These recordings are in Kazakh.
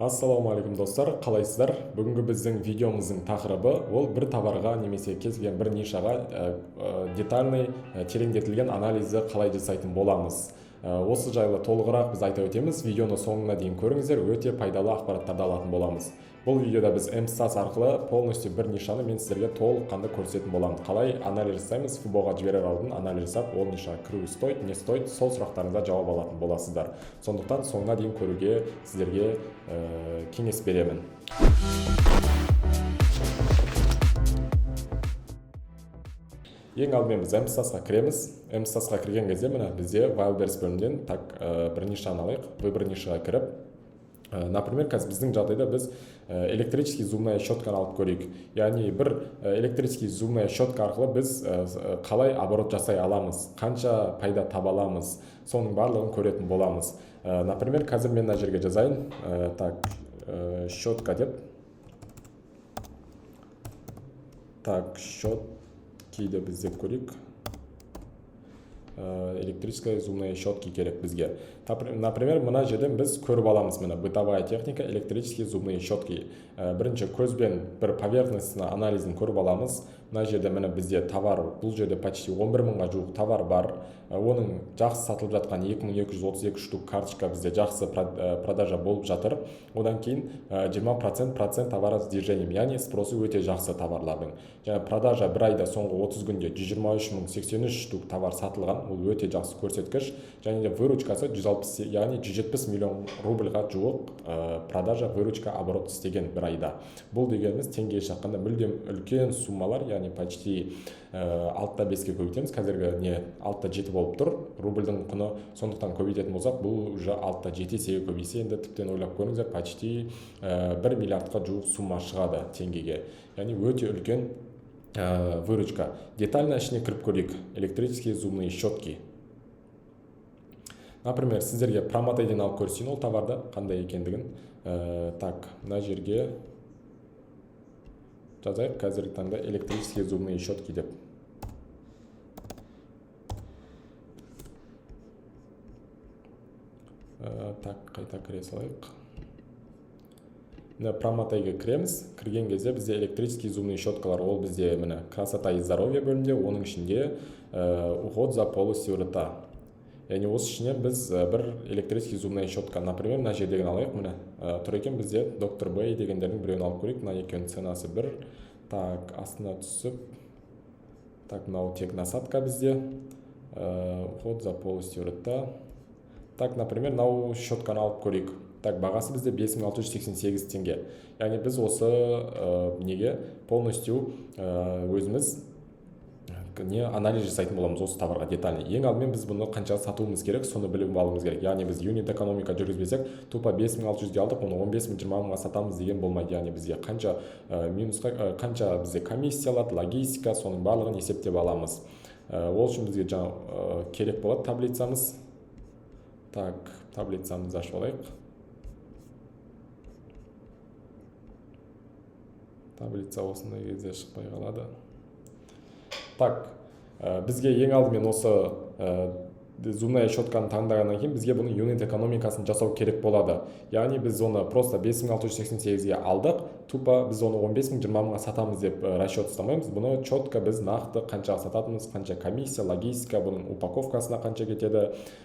Ассалаумағалейкум, достар! Қалайсыздар? Бүгінгі біздің видеомыздың тақырыбы ол бір товарға немесе кез келген бір нишаға детальный, тереңдетілген анализді қалай жасайтын боламыз. Осы жайлы толығырақ біз айта өтеміз. Видеоны соңына дейін көріңіздер, өте пайдалы ақпараттарды алатын боламыз. Бұл видеода біз MStats арқылы полностью бір нишаны мен сіздерге толыққанды көрсететін боламын. Қалай анализ жасаймыз, ФБО-ға жіберер алдын анализ жасап, ол нишаға кіру стоит, не стоит, сол сұрақтарыңызға жауап алатын боласыздар. Сондықтан соңына дейін көруге сіздерге кеңес беремін. Ең алдымен біз MStats-қа кіреміз. MStats-қа кірген кезде, міне, бізде Wildberries бөлімінен, так, бір нишаны алайық. Выбор нишаға кіріп, например, қазір біздің жағдайда біз электрический зубная щетканы алып көрейік. Яғни бір электрический зубная щетка арқылы біз қалай оборот жасай аламыз, қанша пайда таба аламыз, соның барлығын көретін боламыз. Например, қазір мен мына жерге жазайын, так, щетка деп. Так, щетки деп іздеп көрейік. Электрическая зубная щетки керек бізге. Например, мына жерден біз көріп аламыз, міне, бытовая техника, электрические зубные щетки. Бірінші көзбен бір поверхностный анализін көріп аламыз. Мына жерде, міне, бізде товар, бұл жерде почти 11 мыңға жуық товар бар. Оның жақсы сатылып жатқан 2232 штук карточка бізде жақсы продажа болып жатыр. Одан кейін 20% процент товара с движением, яғни спросы өте жақсы товарлардың. Және продажа бір айда, соңғы 30 күнде 123 083 штук товар сатылған, ол өте жақсы көрсеткіш. Және де выручкасы 160, яғни 170 миллион рубльға жуық продажа, выручка, оборот істеген бір айда. Бұл дегеніміз теңгеге шаққанда мүлдем үлкен суммалар, яғни почти 6,5-ке көбейтеміз. Қазіргі не 6,7 болып тұр рубльдің құны, сондықтан көбейтетін болсақ, бұл уже 6,7 есеге көбейсе, енді тіптен ойлап көріңіздер, почти 1 миллиардқа жуық сумма шығады теңгеге, яғни өте үлкен выручка. Детально ішіне кіріп көрейік. Электрические зубные щетки, например, сіздерге Прометейден алып көрсетейін ол товарды қандай екендігін. Так, мына жерге жазайық қазіргі таңда электрические зубные щетки деп. Так, қайта кіре салайық. Міне, Прометейге кіреміз. Кірген кезде бізде электрический зубные щеткалар, ол бізде, міне, красота и здоровье бөлімінде, оның ішінде уход за полостью рта. Яғни осы ішінен біз бір электрический зубная щетка, например, мына жердегіні алайық. Міне, тұр екен бізде Доктор Бэй дегендердің біреуін алып көрейік. Мына екеуінің ценасы бір. Так, астына түсіп, так, мынау тек насадка бізде, уход за полостью рта. Так, например, мынау щетканы алып көрейік. Так, бағасы бізде 5688 теңге. Яғни біз осы неге полностью өзіміз не анализ жасайтын боламыз осы товарға детально. Ең алдымен біз бұны қаншаға сатуымыз керек, соны біліп алуымыз керек. Яғни біз юнит экономика жүргізбесек, тупо 5600-ге алдық, оны 15 мың, 20 мыңға сатамыз деген болмайды. Яғни бізге қанша минусқа, қанша бізде комиссия алады, логистика, соның барлығын есептеп аламыз. Ол үшін бізге жаңа керек болады таблицамыз. Так, таблицамызды ашып алайық. Таблица осындай кезде шықпай қалады. Так, бізге ең алдымен осы зубная щетканы таңдағаннан кейін бізге бұның юнит экономикасын жасау керек болады. Яғни біз оны просто 5688-ге алдық, тупо біз оны 15 мың, 20 мыңға сатамыз деп расчет ұстамаймыз. Бұны четко біз нақты қаншаға сататынымыз, қанша комиссия, логистика, бұның упаковкасына қанша кетеді,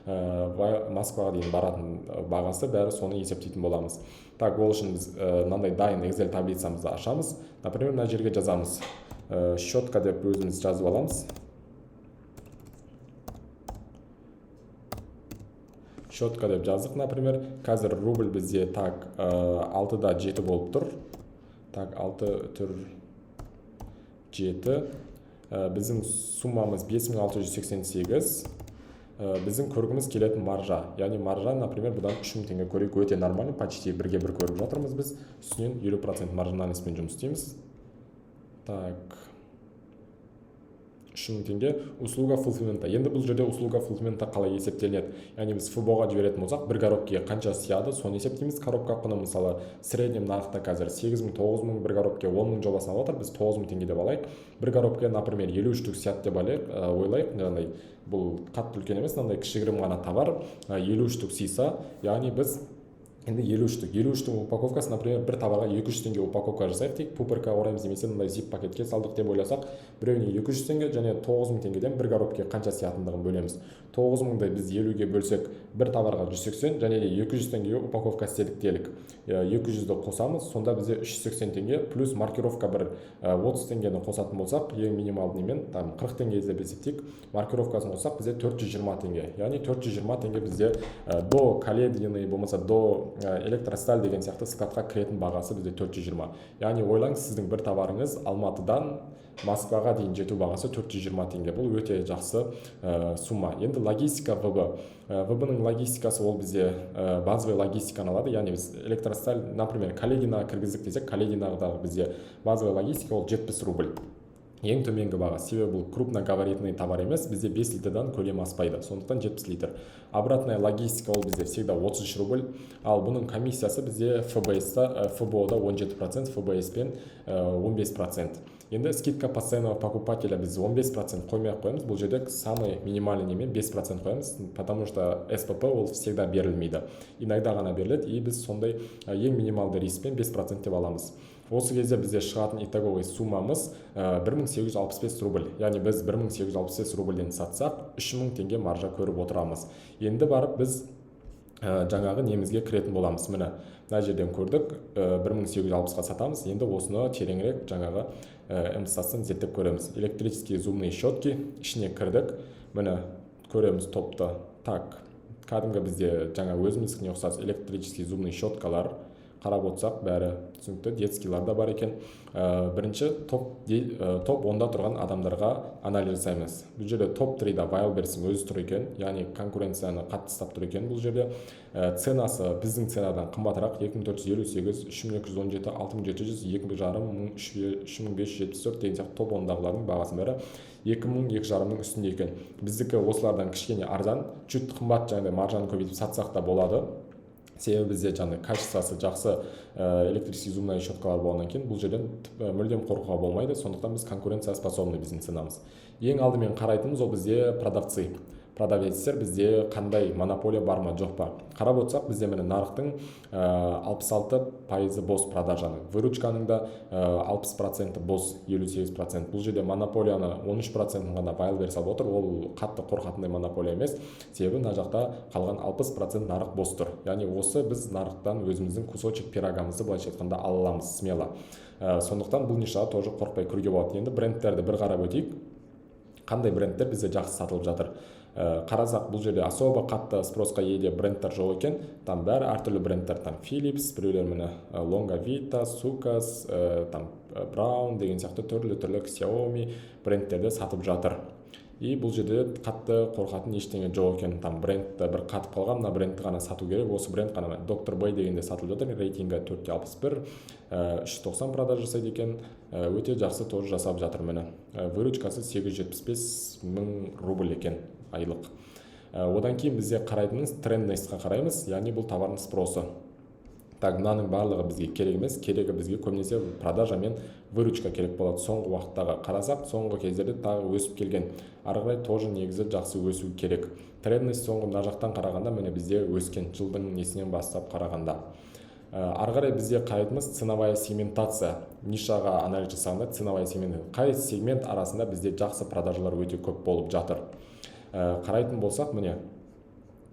Москваға дейін баратын бағасы, бәрі, соны есептейтін боламыз. Так, ол үшін біз мынандай дайын Excel таблицамызды ашамыз. Например, мына жерге жазамыз, щетка деп өзіміз жазып аламыз. Щетка деп жаздық, например. Қазір рубль бізде, так, 6,7 болып тұр. Так, 6,7. Біздің суммамыз 5688. Біздің көргіміз келетін маржа, яғни маржа, например, бұдан 3000 теңге көрейік. Өте нормально, почти бірге бір көріп жатырмыз біз. Үстінен 50% маржинальностьпен жұмыс істейміз. Так, 3000 теңге услуга фулфилмента. Енді бұл жерде услуга фулфилмента қалай есептелінеді? Яғни біз ФБО-ға жіберетін болсақ, бір коробкаға қанша сияды, соны есептейміз. Коробка құны, мысалы, среднем нарықта қазір 8000, 9000, бір коробка 10 000 жобасын алып жатыр, біз 9000 теңге деп алайық. Бір коробка, например, 50 штук сияды деп ойлайық, ойлайық. Жаңағыдай бұл қатты үлкен емес, мынандай кішігірім ғана товар, 50 штук сыйса, яғни біз Енді 50 штук, 50 штук упаковкасы, например, бір товарға 200 теңге упаковка жасайық дейік, пупырка ораймыз немесе мындай зип пакетке салдық деп ойласақ, біреуіне 200 теңге және 9000 теңгеден бір коробкаға қанша сиятындығын бөлеміз. 9000-ды біз 50-ге бөлсек, бір товарға 180 және де 200 теңгеге упаковка істедік делік. 200-ді қосамыз, сонда бізде 380 теңге, плюс маркировка бір 30 теңгені қосатын болсақ, ең минималды немен там 40 теңге деп есептейік, маркировкасын қоссақ, бізде 420 теңге. Яғни 420 теңге бізде до Коледино болмаса до Электросталь деген сияқты складқа кіретін бағасы бізде 420. Яғни ойлаңыз, сіздің бір товарыңыз Алматыдан Москваға дейін жету бағасы 420 теңге. Бұл өте жақсы сумма. Енді логистика ВБ. ВБ-ның логистикасы, ол бізде базовый логистиканы алады. Яғни біз Электросталь, например, Колединоға кіргіздік десек, Колединодағы бізде базовый логистика ол 70 рубль, ең төменгі баға, себебі бұл крупногабаритный товар емес, бізде 5 литрдан көлем аспайды, сондықтан 70 литр. Обратная логистика ол бізде всегда 33 рубль. Ал бұның комиссиясы бізде ФБС та, ФБО да 17%, ФБС пен 15%. Енді скидка постоянного покупателя біз 15% қоймай ақ қоямыз, бұл жерде самый минимальный немен 5% қоямыз, потому что СПП ол всегда берілмейді, иногда ғана беріледі, и біз сондай ең минималды рискпен 5% деп аламыз. Осы кезде бізде шығатын итоговый суммамыз 1865 рубль. Яғни біз 1865 рубльден сатсақ, 3000 теңге маржа көріп отырамыз. Енді барып біз жаңағы немізге кіретін боламыз. Міне, мына жерден көрдік, 1860-қа сатамыз. Енді осыны тереңірек жаңағы МС зерттеп көреміз. Электрические зубные щетки, ішіне кірдік. Міне, көреміз топты. Так, кәдімгі бізде жаңа өзіміздікіне ұқсас электрический зубный щеткалар. Қарап отырсақ, бәрі түсінікті, детскийлар да бар екен. Бірінші топ 10-да тұрған адамдарға анализ жасаймыз. Бұл жерде топ 3-да Wildberries-дің өзі тұр екен, яғни конкуренцияны қатты ұстап тұр екен. Бұл жерде ценасы біздің ценадан қымбатырақ: 2458, 3217, 6700, 2,5 мың, 3574 деген сияқты. Топ 10-дағылардың бағасының бәрі 2000, 2,5 мыңның үстінде екен. Біздікі осылардан кішкене арзан, чуть қымбат, жаңағыдай маржаны көбейтіп сатсақ та болады, себебі бізде жаңағы качествосы жақсы электрический зубная щеткалар болғаннан кейін, бұл жерден мүлдем қорқуға болмайды. Сондықтан біз конкуренцияспособный, біздің ценамыз. Ең алдымен қарайтынымыз ол бізде продавцы, продавецтер. Бізде қандай монополия бар ма, жоқ па? Қарап отырсақ, бізде, міне, нарықтың 66% бос, продажаның, выручканың да 60% бос, 58%. Бұл жерде монополияны 13%-ін ғана Wildberries алып отыр. Ол қатты қорқатындай монополия емес, себебі мына жақта қалған 60% нарық бос тұр. Яғни осы біз нарықтан өзіміздің кусочек пирогамызды, былайша айтқанда, ала аламыз смело. Сондықтан бұл нишаға тоже қорықпай кіруге болады. Енді брендтерді бір қарап өтейік, қандай брендтер бізде жақсы сатылып жатыр. Қарасақ, бұл жерде особо қатты спросқа ие де брендтер жоқ екен. Там бәрі әртүрлі брендтер, там Philips, біреулер, міне, Longa Vita, Sucas, там Braun деген сияқты түрлі түрлі Xiaomi брендтерде сатып жатыр. И бұл жерде қатты қорқатын ештеңе жоқ екен. Там брендті бір қатып қалған, мына брендті ғана сату керек, осы бренд қана. Доктор Б дегенде сатылып жатыр, рейтингі 4,61, 390 продаж жасайды екен. Өте жақсы тоже жасап жатыр. Міне, выручкасы 875 мың рубль екен айлық. Одан кейін бізде қарайтынымыз трендностьқа қараймыз, яғни бұл товардың спросы. Так, мынаның барлығы бізге керек емес. Керегі бізге көбінесе продажа мен выручка керек болады. Соңғы уақыттағы қарасақ, соңғы кездерде тағы өсіп келген, ары қарай тоже негізі жақсы өсу керек. Трендность соңғы мына жақтан қарағанда, міне, бізде өскен жылдың несінен бастап қарағанда. Ары қарай бізде қарайтынымыз ценовая сегментация. Нишаға анализ жасағанда ценовая сегмент, қай сегмент арасында бізде жақсы продажалар өте көп болып жатыр? Қарайтын болсақ, міне,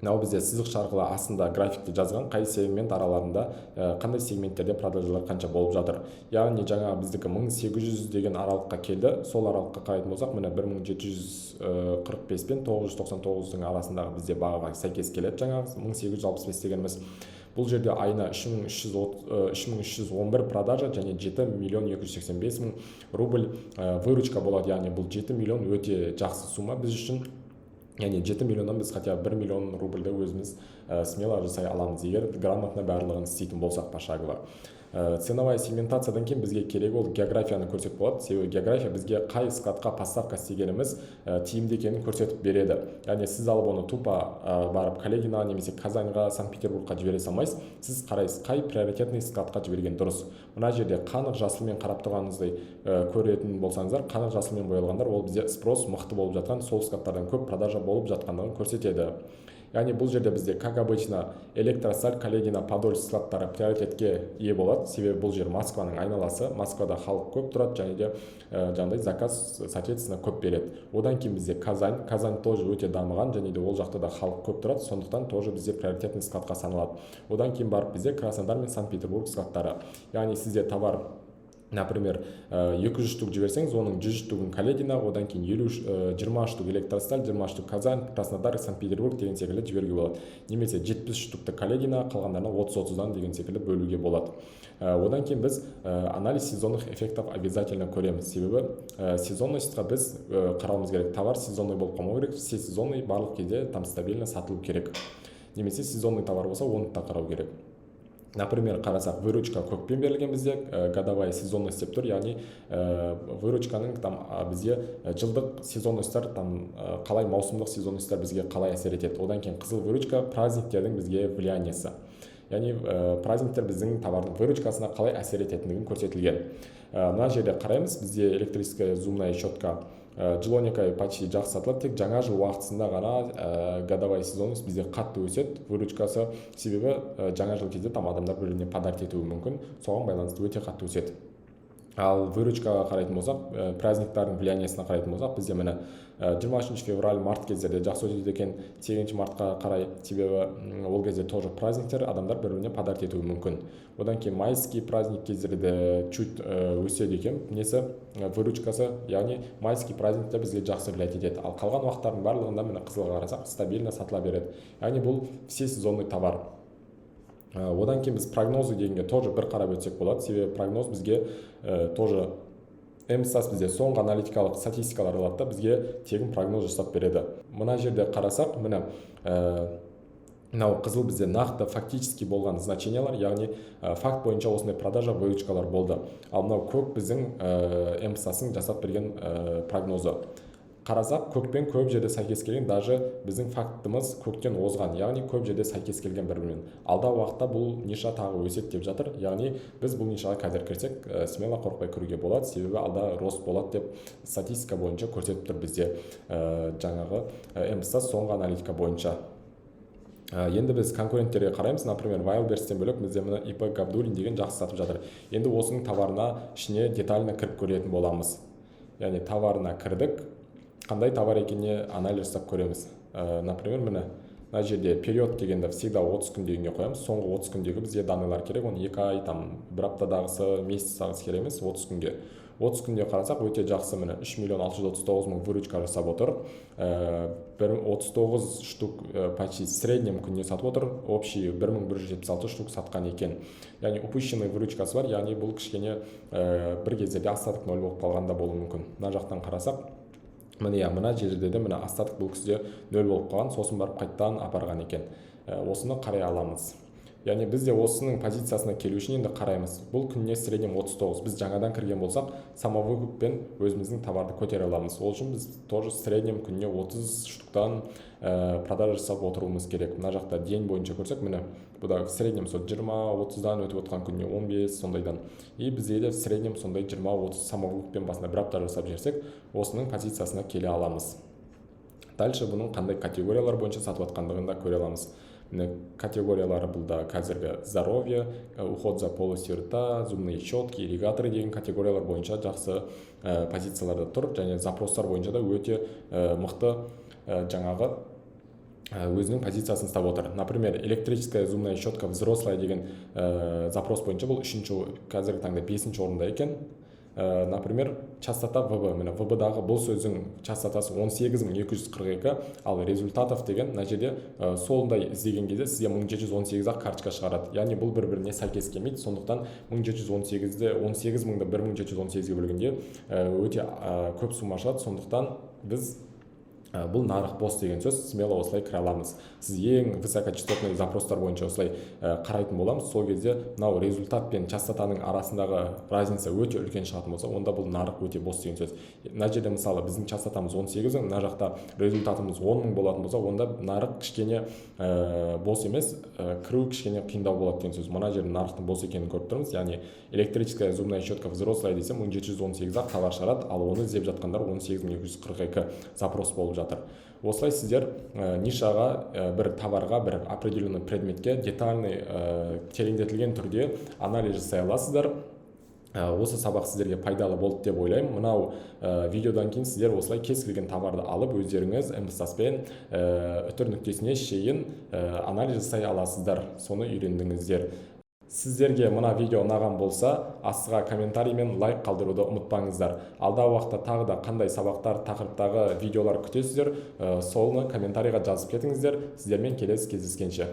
мынау бізде сызықша арқылы астында графикте жазған, қай сегмент араларында, қандай сегменттерде продажалар қанша болып жатыр. Яғни жаңа біздікі 1800 деген аралыққа келді. Сол аралыққа қарайтын болсақ, міне, 1745 пен 999-дың арасындағы бізде бағаға сәйкес келеді жаңағы 1865 дегеніміз. Бұл жерде айына 3311 продажа және 7 миллион 285 мың рубль выручка болады. Яғни бұл 7 миллион өте жақсы сумма біз үшін. Яғни 7 миллионнан біз хотя бы 1 миллион рубльді өзіміз смело жасай аламыз, егер грамотно барлығын істейтін болсақ, пошагово. Ценовая сегментациядан кейін бізге керек ол географияны көрсек болады, себебі география бізге қай складқа поставка істегеніміз тиімді екенін көрсетіп береді. Яғни сіз алып оны тупо барып Колединоға немесе Казаньға, Санкт Петербургқа жібере салмайсыз. Сіз қарайсыз, қай приоритетный складқа жіберген дұрыс. Мына жерде қанық жасылмен қарап тұрғаныңыздай көретін болсаңыздар, қанық жасылмен боялғандар ол бізде спрос мықты болып жатқан, сол складтардан көп продажа болып жатқандығын көрсетеді. Яғни бұл жерде бізде, как обычно, Электросталь, Коледино, Подольск складтары приоритетке ие болады, себебі бұл жер Москваның айналасы, Москвада халық көп тұрады және де жаңағыдай заказ, соответственно, көп береді. Одан кейін бізде Казань. Казань тоже өте дамыған және де ол жақта да халық көп тұрады, сондықтан тоже бізде приоритетный складқа саналады. Одан кейін барып бізде Краснодар мен Санкт Петербург складтары. Яғни сізде товар, например, 200 штук жіберсеңіз, оның 100 штугін Коледино, одан кейін 20 штук Электросталь, 20 штук Казань, Краснодар, Санкт Петербург деген секілді жіберуге болады немесе 70 штукты Коледино, қалғандарына 30-30-дан деген секілді бөлуге болады. Одан кейін біз анализ сезонных эффектов обязательно көреміз, себебі сезонностьқа біз қарауымыз керек. Товар сезонный болып қалмау керек, все сезонный, барлық кезде там стабильно сатылу керек немесе сезонный товар болса, оны да қарау керек. Например, қарасақ, выручка көкпен берілген бізде, годовая сезонность деп тұр, яғни выручканың там бізде жылдық сезонностьтар там қалай, маусымдық сезонностьтар бізге қалай әсер етеді. Одан кейін қызыл выручка — праздниктердің бізге влияниесі, яғни праздниктер біздің товардың выручкасына қалай әсер ететіндігін көрсетілген. Мына жерде қараймыз, бізде электрическая зубная щетка жыл 12 ай почти жақсы сатылады, тек жаңа жыл уақытысында ғана годовая сезонность бізде қатты өседі выручкасы, себебі жаңа жыл кезде там адамдар бір біріне подарить етуі мүмкін, соған байланысты өте қатты өседі. Ал выручкаға қарайтын болсақ, праздниктардың влияниясына қарайтын болсақ, бізде, міне, 23 февраль, март кездерде жақсы өтеді екен, 8 мартқа қарай, себебі ол кезде тоже праздниктер, адамдар бір біріне подарить етуі мүмкін. Одан кейін майский праздник кездерде чуть өседі екен несі, выручкасы, яғни майский праздниктер бізге жақсы влиять етеді. Ал қалған уақыттардың барлығында, міне, қызылға қарасақ, стабильно сатыла береді, яғни бұл все сезонный товар. Одан кейін біз прогнозы дегенге тоже бір қарап өтсек болады, себебі прогноз бізге тоже MPStats бізде соңғы аналитикалық статистикалар алады да, бізге тегін прогноз жасап береді. Мына жерде қарасақ, міне, мынау қызыл бізде нақты фактически болған значениялар, яғни факт бойынша осындай продажа, выручкалар болды. Ал мынау көк біздің MPStats-ың жасап берген прогнозы. Қарасақ, көкпен көп жерде сәйкес келген, даже біздің фактымыз көктен озған, яғни көп жерде сәйкес келген бір бірімен. Алдағы уақытта бұл ниша тағы өседі деп жатыр, яғни біз бұл нишаға қазір кірсек, смело, қорықпай кіруге болады, себебі алда рост болады деп статистика бойынша көрсетіп тұр бізде жаңағы MPStats соңғы аналитика бойынша. Енді біз конкуренттерге қараймыз. Например, Wildberries-тен бөлек бізде мына ИП Габдуллин деген жақсы сатып жатыр. Енді осының товарына ішіне детально кіріп көретін боламыз, яғни товарына кірдік, қандай товар екеніне анализ жасап көреміз. Например, міне, мына жерде период дегенді всегда 30 күн дегенге қоямыз. Соңғы 30 күндегі бізге данныйлар керек, оны 2 ай, там бір аптадағысы, месяцтағысы керек емес, 30 күнге. 30 күнде қарасақ, өте жақсы, міне, 3 миллион 639 мың выручка жасап отыр, бір 39 штук почти в среднем күніне сатып отыр, общий 1176 штук сатқан екен, яғни упущенный выручкасы бар, яғни бұл кішкене бір кездерде остаток ноль болып қалған да болуы мүмкін. Мына жақтан қарасақ, міне, иә, мына жерде де, міне, остаток бұл кісіде нөл болып қалған, сосын барып қайтадан апарған екен. Осыны қарай аламыз, яғни біз де осының позициясына келу үшін енді қараймыз. Бұл күніне в среднем 39. Біз жаңадан кірген болсақ, самовыкуппен өзіміздің товарды көтере аламыз. Ол үшін біз тоже в среднем күніне 30 штуктан продажа жасап отыруымыз керек. Мына жақта день бойынша көрсек, міне, бұда в среднем сол 20-30-дан өтіп отқан, күніне 15 сондайдан. И бізде де в среднем сондай 20-30 самовыкуппен басында бір апта жасап жіберсек, осының позициясына келе аламыз. Дальше бұның қандай категориялар бойынша сатып жатқандығын да көре аламыз. Міне, категориялары бұл да қазіргі здоровье, уход за полостью рта, зубные щетки, ирригаторы деген категориялар бойынша жақсы позицияларда тұр және запростар бойынша да өте мықты жаңағы өзінің позициясын ұстап отыр. Например, электрическая зубная щетка взрослая деген запрос бойынша бұл үшінші, қазіргі таңда бесінші орында екен. Например, частота ВБ, міне, ВБ дағы бұл сөздің частотасы 18 242, ал результатов деген мына жерде сондай іздеген кезде сізге 1718 ақ карточка шығарады, яғни бұл бір біріне сәйкес келмейді. Сондықтан 1718-ді, 18 мыңды 1718-ге бөлгенде өте көп сумма шығады. Сондықтан біз бұл нарық бос деген сөз, смело осылай кіре аламыз. Сіз ең высокочастотный запростар бойынша осылай қарайтын боламыз. Сол кезде мынау результат пен частотаның арасындағы разница өте үлкен шығатын болса, онда бұл нарық өте бос деген сөз. Мына жерде, мысалы, біздің частотамыз 18 мың, мына жақта результатымыз 10 мың болатын болса, онда нарық кішкене бос емес, кіру кішкене қиындау болады деген сөз. Мына жерде нарықтың бос екенін көріп тұрмыз, яғни электрическая зубная щетка взрослая десе, 1718 ақ товар шығарады, ал оны іздеп жатқандар 18 242 запрос болып. жатыр. Осылай сіздер нишаға, бір товарға, бір определенный предметке детальный, тереңдетілген түрде анализ жасай аласыздар. Осы сабақ сіздерге пайдалы болды деп ойлаймын. Мынау видеодан кейін сіздер осылай кез келген товарды алып, өздеріңіз МПСтаспен үтір нүктесіне шейін анализ жасай аласыздар, соны үйрендіңіздер. Сіздерге мына видео ұнаған болса, астыға комментарий мен лайк қалдыруды ұмытпаңыздар. Алдағы уақытта тағы да қандай сабақтар, тақырыптағы видеолар күтесіздер, соны комментарийға жазып кетіңіздер. Сіздермен келесі кездескенше!